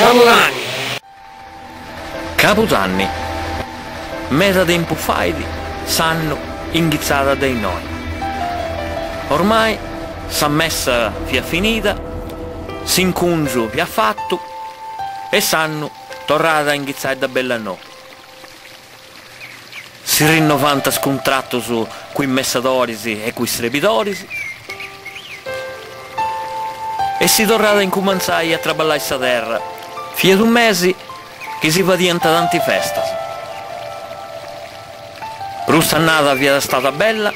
Cabudanni! Cabudanni. Meda tempu fait, s'annu inghitzat de innoi. Ormai sa messa fiat finida, s'incùngiu fiat fatu e s'annu torràt a inghitzai de bellu a nou. Si rinnovànt is cuntratus cun is messadoris e cun is srebidoris e si torràt a incumentzai a traballai sa terra. Fiat unu mesi chi si fadiant tanti festas. Prus s'annada fiat stada bella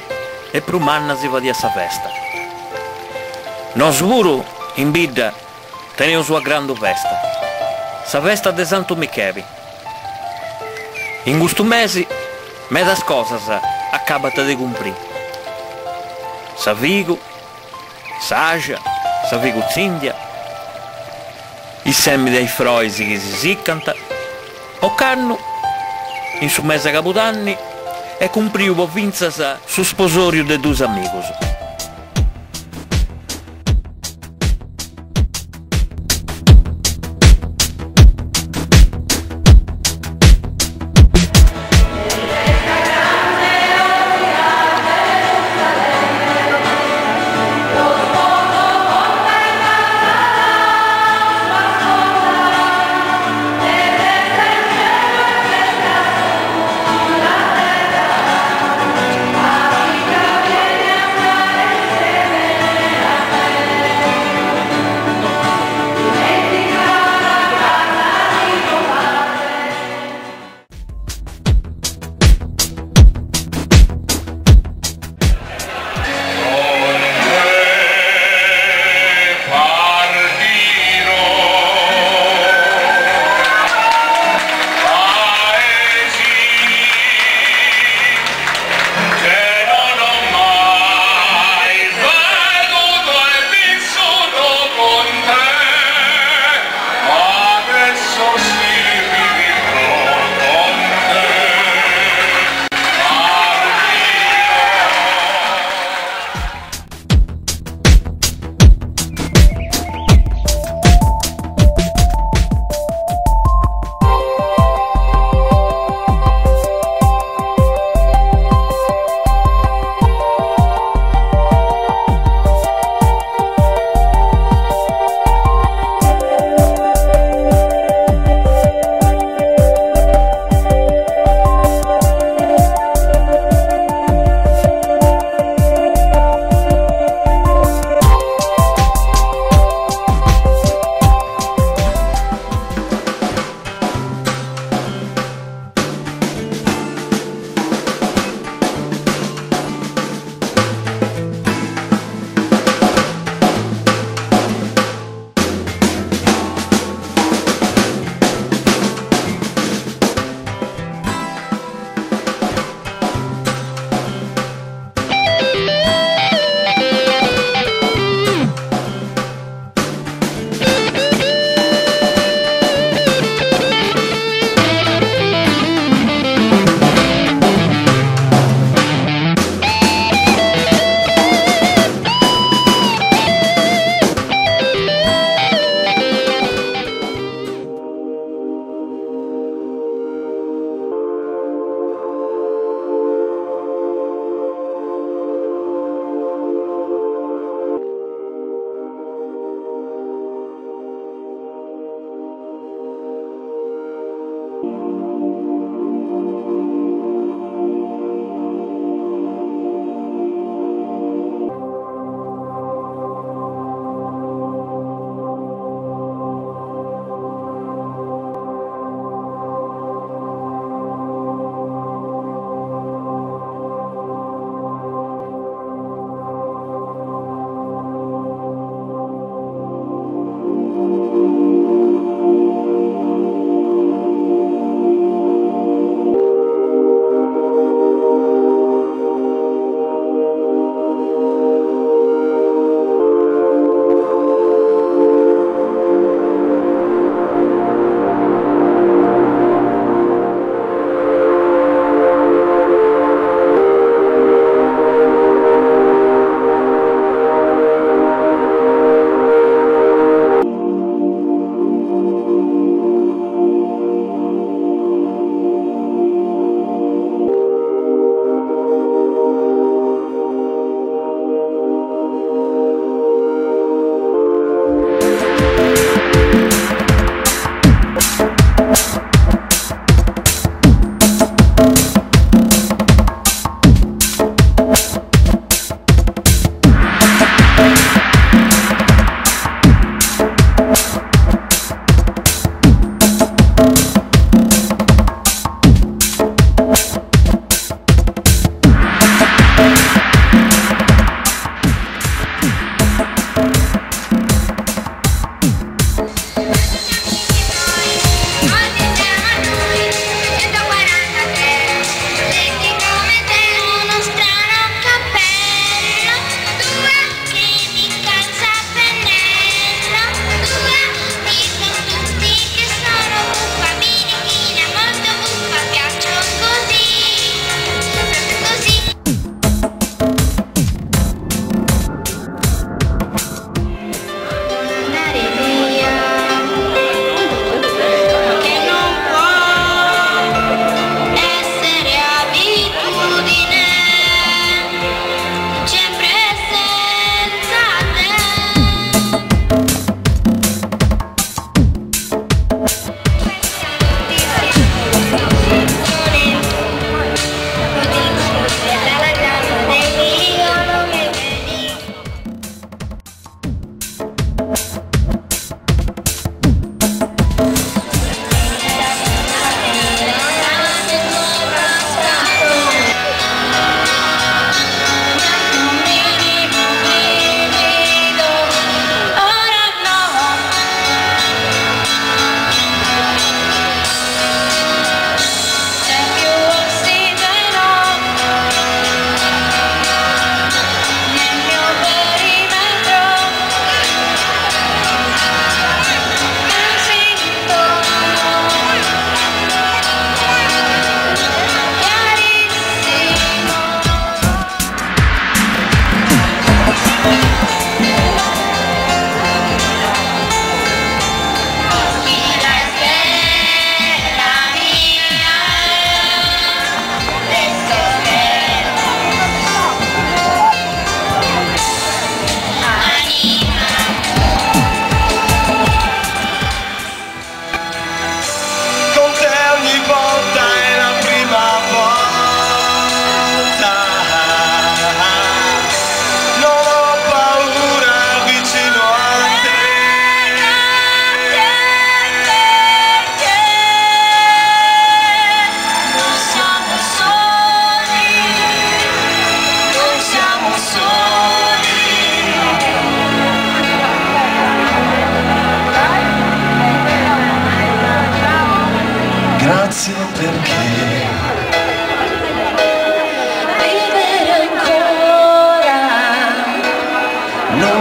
e prus manna si fadiat sa festa. Nosu puru in bidda teneus una grandu festa, sa festa de Santu Michebi. In custu mesi medas cosas acabant de cumprì, sa figu, s'axa, sa figutzìndia, is sèminis de is frois chi si sicant, ocannu, in su mese cabudanni, est cumpriu po fintzas su sposòriu de dus amigus.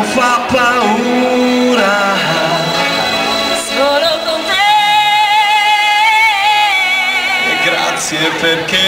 Non fa paura. Solo con te. E grazie perché.